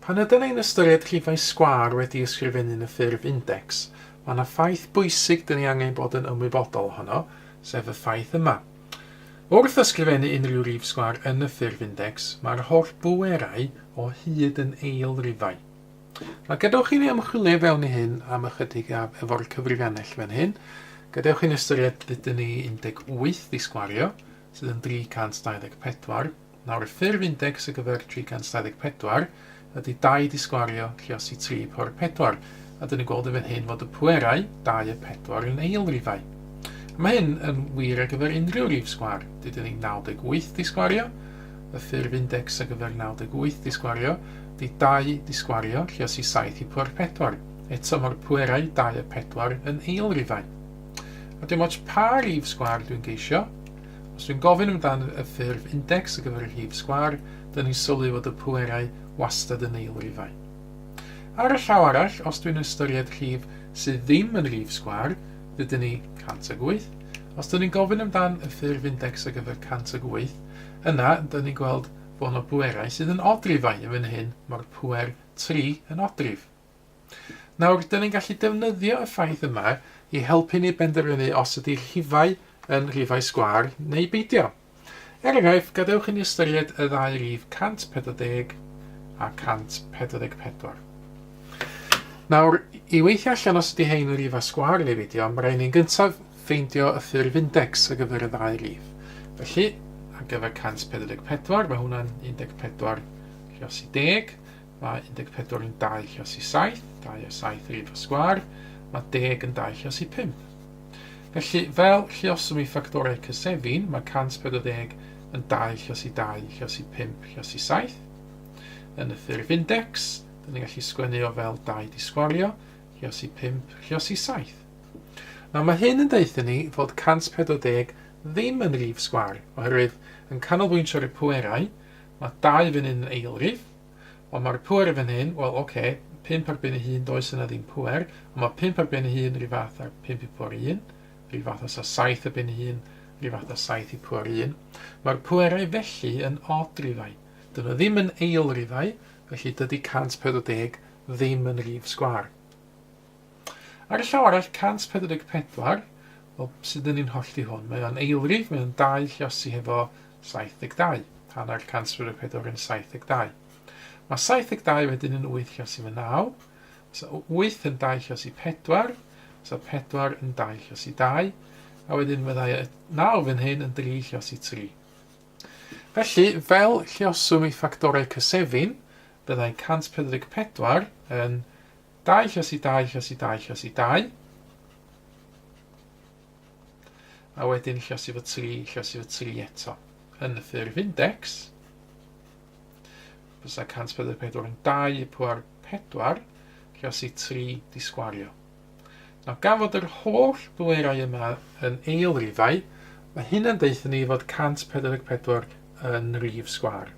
Pan ydyn ni'n ystyried rhifau sgwâr wedi ysgrifennu yn y ffurf indecs, mae yna ffaith bwysig dyn ni angen bod yn ymwybodol ohono, sef y ffaith yma. Wrth ysgrifennu unrhyw rif sgwâr yn y ffurf indecs, mae'r holl bwerau o hyd yn eilrifau. Nawr gadewch i ni ymchwilio fewn i hyn am ychydig efo'r cyfrifiannell fan hyn. Gadewch i ni ystyried ddydyn ni 18 di sgwario, sydd yn 324. Nawr y ffurf indecs ar gyfer 324 ydy 2 di sgwario lluosi 3 pwr 4, a dyn ni'n gweld yn fan hyn fod y pwerau 2 a 4 yn eilrifau. Mae hyn yn wir ar gyfer unrhyw rif sgwâr. Dydyn ni 98 di sgwario, y ffurf indecs ar gyfer 98 di sgwario ydy 2 di sgwario lluosi 7 i pwr 4. Eto mae'r pwerau 2 a 4 yn eilrifau. A dim ots pa rif sgwâr dwi'n geisio, Os dwi'n gofyn amdan y ffurf indecs ar gyfer y rhif sgwâr, dyn ni'n sylwi fod y pwerau wastad yn eilrifau. Ar y llaw arall, os dwi'n ystyried rhif sydd ddim yn rhif sgwâr, dydyn ni 108. Os dyn ni'n gofyn amdan y ffurf indecs ar gyfer 108, yna dyn ni'n gweld bod yna bwerau sydd yn odrifau. Yn fan hyn, mae'r pwer 3 yn odrif. Nawr, dyn ni'n gallu defnyddio y ffaith yma i helpu ni benderfynu os ydy rhifau yn rhifau sgwâr neu beidio. Er enghraifft, gadewch i ni ystyried y ddau rif 140 a 144. Nawr, i weithio allan os ydy hein yn rhifau sgwâr neu beidio, mae rhaid ni'n gyntaf ffeindio y ffurf indecs ar gyfer y ddau rif. Felly, ar gyfer 144, mae hwnna'n 14 lluosi 10, Mae 14 yn 2 lluosi 7, 2 a 7 rif o sgwâr, mae 10 yn 2 lluosi 5. Felly, fel lluoswm i ffactorau cysefin, mae 140 yn 2 lluosi 2 lluosi 5 lluosi 7. Yn y ffurf indecs, dyn ni'n gallu sgwennu o fel 2 di sgwario, lluosi 5 lluosi 7. Nawr mae hyn yn deutha ni fod 140 ddim yn rif sgwâr, oherwydd yn canolbwyntio ar y pwerau, mae 2 fan hyn yn eilrif, Ond mae'r pŵer yn fan hyn, wel oce, okay, 5 ar ben ei hun, does yna ddim pŵer, ond mae 5 ar ben ei hun rhyw fath ar 5 i pŵer 1, rhyw fath os 7 ar ben ei hun, rhyw fath o 7 i pŵer 1. Mae'r pwerau felly yn odd rifau. Dyn nhw ddim yn eil rifau, felly dydy 140 ddim yn rif sgwâr. Ar y llaw arall, 144, wel, sut dyn ni'n hollti hwn? Mae o'n eilrif, mae o'n 2 lliosi hefo 72. Hanner 144 yn 72. Mae 72 wedyn yn 8 lliosi efo 9. So 8 yn 2 lliosi 4. So 4 yn 2 lliosi 2. A wedyn fyddai 9 fan hyn yn 3 lliosi 3. Felly, fel llioswm i ffactorau cysefin, byddai 144 yn 2 lluosi 2 lluosi 2 lluosi 2. A wedyn lluosi fo 3 lluosi fo 3 eto. Yn y ffurf index, fysa 144 yn 2 i pŵer 4 lluosi 3 di sgwario. Nawr, gan fod yr holl bwerau yma yn eilrifau, mae hynna'n deutha ni fod 144 yn rif sgwâr.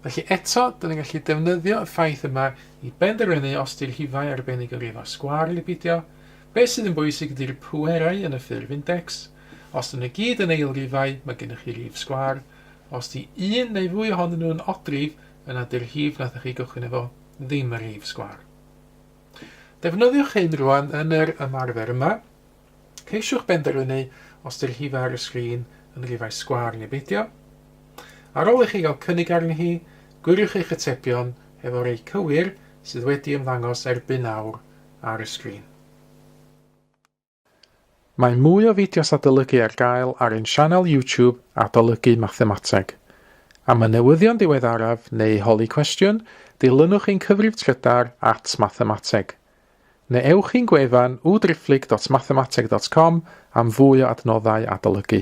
Felly eto, dyn ni'n gallu defnyddio y ffaith yma i benderfynu os di'r rhifau arbennig yn rhifau sgwâr neu beidio. Be sydd yn bwysig ydy'r pwerau yn y ffurf indecs. Os dyn nhw gyd yn eilrifau, mae gennych chi rif sgwâr. Os di un neu fwy ohonyn nhw yn odrif, yna dy'r rhif nathoch chi gychwyn efo ddim yn rhif sgwâr. Defnyddiwch hyn rwan yn yr ymarfer yma. Ceisiwch benderfynu os 'di'r rhifau ar y sgrin yn rifau sgwâr neu beidio. Ar ôl i chi gael cynnig arni hi, gwiriwch eich atebion efo rei cywir sydd wedi ymddangos erbyn nawr ar y sgrin. Mae mwy o fideos adolygu ar gael ar ein sianel YouTube Adolygu Mathemateg. Am y newyddion diweddaraf neu holi cwestiwn, dilynwch ein cyfrif trydar at mathemateg. Neu ewch i'n gwefan www.mathemateg.com am fwy o adnoddau adolygu.